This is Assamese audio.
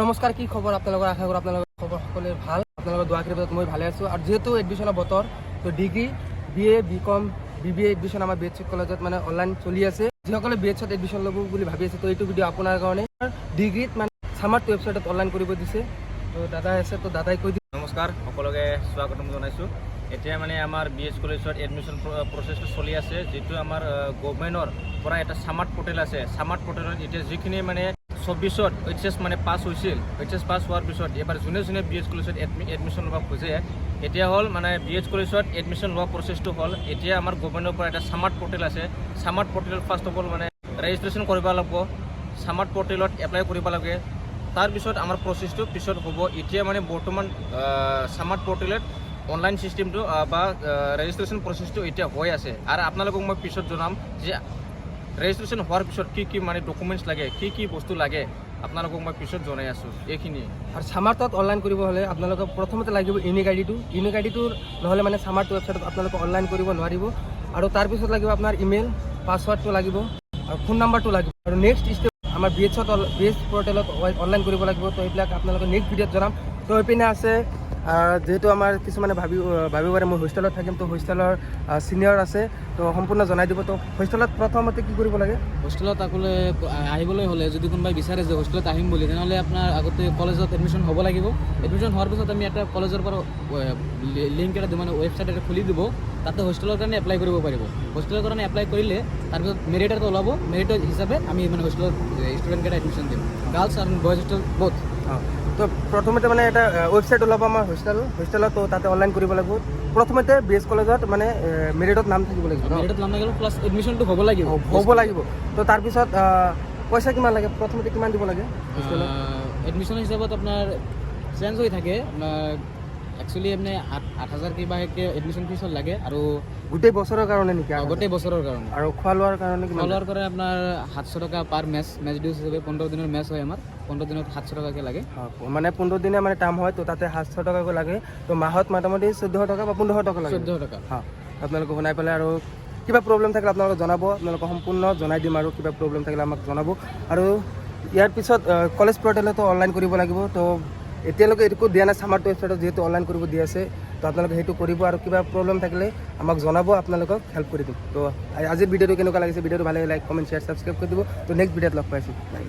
নমস্কাৰ, কি খবৰ আপোনালোকৰ? আশা কৰোঁ আপোনালোকৰ খবৰ সকলোৰে ভাল। আপোনালোকৰ দোৱা আশীৰ্বাদত মই ভালে আছোঁ। আৰু যিহেতু এডমিশ্যনৰ বতৰ, তো degree, B A, B com, B B A admission আমাৰ বি এইচ কলেজত মানে অনলাইন চলি আছে। যিসকলে বি এইচত এডমিশ্যন ল'ব বুলি ভাবি আছে, তো এইটো ভিডিঅ' আপোনাৰ কাৰণে। ডিগ্ৰীত মানে সামাৰ্থ ৱেবছাইটত অনলাইন কৰিব দিছে। তো দাদা আছে, তো দাদাই কৈ দিব। নমস্কাৰ, সকলোকে স্বাগতম জনাইছোঁ। এতিয়া মানে আমাৰ বি এইচ কলেজত এডমিশ্যন প্ৰচেছটো চলি আছে। যিটো আমাৰ গভমেণ্টৰ পৰা এটা সামাৰ্থ পৰ্টেল আছে, সামাৰ্থ পৰ্টেলত এতিয়া যিখিনি মানে 24ত এইচ এছ মানে পাছ হৈছিল, এইচ এছ পাছ হোৱাৰ পিছত এইবাৰ যোনে যোনে বি এইচ কলেজত এডমিশ্যন ল'ব খোজে, এতিয়া হ'ল মানে বি এইচ কলেজত এডমিশ্যন লোৱা প্ৰচেছটো হ'ল, এতিয়া আমাৰ গভমেণ্টৰ পৰা এটা সামাৰ্থ পৰ্টেল আছে। সামাৰ্থ পৰ্টেলত ফাৰ্ষ্ট অফ অল মানে ৰেজিষ্ট্ৰেশ্যন কৰিব লাগিব, সামাৰ্থ পৰ্টেলত এপ্লাই কৰিব লাগে। তাৰপিছত আমাৰ প্ৰচেছটো পিছত হ'ব। এতিয়া মানে বৰ্তমান সামাৰ্থ পৰ্টেলত অনলাইন ছিষ্টেমটো বা ৰেজিষ্ট্ৰেশ্যন প্ৰচেছটো এতিয়া হৈ আছে। আৰু আপোনালোকক মই পিছত জনাম যে ৰেজিষ্ট্ৰেশ্যন হোৱাৰ পিছত কি কি মানে ডকুমেণ্টছ লাগে, কি কি বস্তু লাগে, আপোনালোকক মই পিছত জনাই আছোঁ এইখিনিয়ে। আৰু সামাৰ্থত অনলাইন কৰিব হ'লে আপোনালোকক প্ৰথমতে লাগিব ইউনিক আই ডিটো। ইউনিক আই ডিটোৰ নহ'লে মানে সামাৰ্থ ৱেবছাইটত আপোনালোকে অনলাইন কৰিব নোৱাৰিব। আৰু তাৰপিছত লাগিব আপোনাৰ ইমেইল, পাছৱাৰ্ডটো লাগিব আৰু ফোন নাম্বাৰটো লাগিব। আৰু নেক্সট ষ্টেপ আমাৰ বি এইচত, বি এইচ পৰ্টেলত অনলাইন কৰিব লাগিব। তো এইবিলাক আপোনালোকে নেক্সট ভিডিঅ'ত জনাম। তো এইপিনে আছে, যিহেতু আমাৰ কিছুমানে ভাবিব পাৰে মই হোষ্টেলত থাকিম, তো হোষ্টেলৰ ছিনিয়ৰ আছে, তো সম্পূৰ্ণ জনাই দিব। তো হোষ্টেলত প্ৰথমতে কি কৰিব লাগে? হোষ্টেলত আকলে আহিবলৈ হ'লে, যদি কোনোবাই বিচাৰে যে হোষ্টেলত আহিম বুলি, তেনেহ'লে আপোনাৰ আগতে কলেজত এডমিশ্যন হ'ব লাগিব। এডমিশ্যন হোৱাৰ পিছত আমি এটা কলেজৰ পৰা লিংক এটা দিম, মানে ৱেবছাইট এটা খুলি দিব। তাতে হোষ্টেলৰ কাৰণে এপ্লাই কৰিব পাৰিব। হোষ্টেলৰ কাৰণে এপ্লাই কৰিলে তাৰপিছত মেৰিট এটা ওলাব। মেৰিটৰ হিচাপে আমি মানে হোষ্টেলত ষ্টুডেণ্টকেইটা এডমিশ্যন দিম, গাৰ্লছ আৰু বইজ হোষ্টেল বোথ। অঁ, তো প্ৰথমতে মানে এটা ৱেবছাইট ওলাব আমাৰ হোষ্টেলত, তো তাতে অনলাইন কৰিব লাগিব। প্ৰথমতে বি এইচ কলেজত মানে মেৰিটত নাম থাকিব লাগিব ন? মেৰিটত নাম লাগিব, প্লাছ এডমিশ্যনটো হ'ব লাগিব। হ'ব লাগিব। তো তাৰপিছত পইচা কিমান লাগে? প্ৰথমতে কিমান দিব লাগে হোষ্টেলত? এডমিশ্যন হিচাপত আপোনাৰ চেঞ্জ হৈ থাকে। আপোনাৰ একচুৱেলি আপুনি 8,000 কিবাকৈ এডমিশ্যন ফিজত লাগে আৰু গোটেই বছৰৰ কাৰণে নেকি? গোটেই বছৰৰ কাৰণে। আৰু খোৱা লোৱাৰ কাৰণে কিমান? খোৱা লোৱাৰ কাৰণে আপোনাৰ 700 টকা পাৰ মেচ, মেচ ডিউজ হিচাপে। 15 দিনৰ মেচ হয় আমাৰ, 15 দিনত 700 টকাকৈ লাগে। হয়, মানে 15 দিনে মানে টাৰ্ম হয়, তো তাতে 700 টকাকৈ লাগে। তো মাহত মোটামুটি 1400 টকা বা 1500 টকা লাগে। 1400 টকা। হয়, আপোনালোকে শুনাই পেলাই আৰু কিবা প্ৰব্লেম থাকিলে আপোনালোকে জনাব, আপোনালোকক সম্পূৰ্ণ জনাই দিম। আৰু কিবা প্ৰব্লেম থাকিলে আমাক জনাব। আৰু ইয়াৰ পিছত কলেজ পৰ্টেলতো অনলাইন কৰিব লাগিব। তো এতিয়ালৈকে একো দিয়া নাই। সামাৰ্থ ৱেবছাইটত যিহেতু অনলাইন কৰিব দি আছে, তো আপোনালোকে সেইটো কৰিব আৰু কিবা প্ৰব্লেম থাকিলে আমাক জনাব, আপোনালোকক হেল্প কৰি দিম। তো আজিৰ ভিডিঅ'টো কেনেকুৱা লাগিছে? ভিডিঅ'টো ভালে লাইক, কমেণ্ট, শ্বেয়াৰ, ছাবস্ক্ৰাইব কৰি দিব। তো নেক্সট ভিডিঅ'ত লগ পাইছোঁ, বাই।